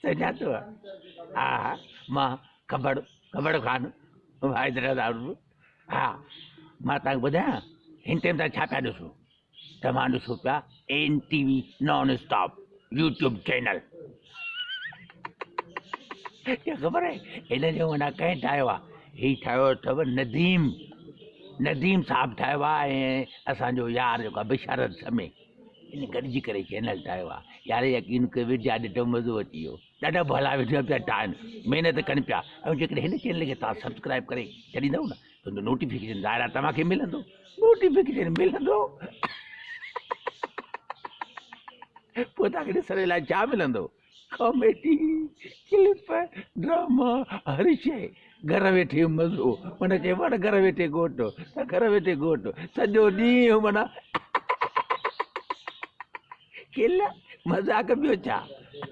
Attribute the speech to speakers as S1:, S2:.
S1: سڃاتو ها ها مان کبڙ کبڙ خان حيدرآباد ها مان توهان کي ٻڌايان هن ٽائيم توهان ڇا پيا ڏسو توهان ڏسو پيا N T V non stop YouTube channel کي خبر آهي هن جو معنيٰ ڪنهن ٺاهيو آهي هي ٺاهيو اٿو نديم نديم صاحب ٺاهيو آهي ۽ اسانجو يار جيڪو آهي بشارت سمي ان گڏجي ڪري چينل ٺاهيو آهي يار يقين ڪيو وڊيا ڏٺو مزو اچي ويو ڏاڍا ڀلا وڊيا پيا ٺاهن محنت ڪن پيا ۽ جيڪڏهن هن چينل کي توهان سبسڪرائب ڪري ڇڏيندو نه ته نوٽيفڪيشن ظاهر آهي توهان کي ملندو نوٽيفڪيشن ملندو پوء توهان کي ڏسڻ لاء ڇا ملندو ڪاميڊي ڪلپ ڊراما هر شيء گهر ويٺي مزو معنيٰ چئبو آهي نه گهر ويٺي گهوٽ ته گهر ويٺي گهوٽ سڄو ڏينهن معنيٰ کل مذاق ٻيو ڇا.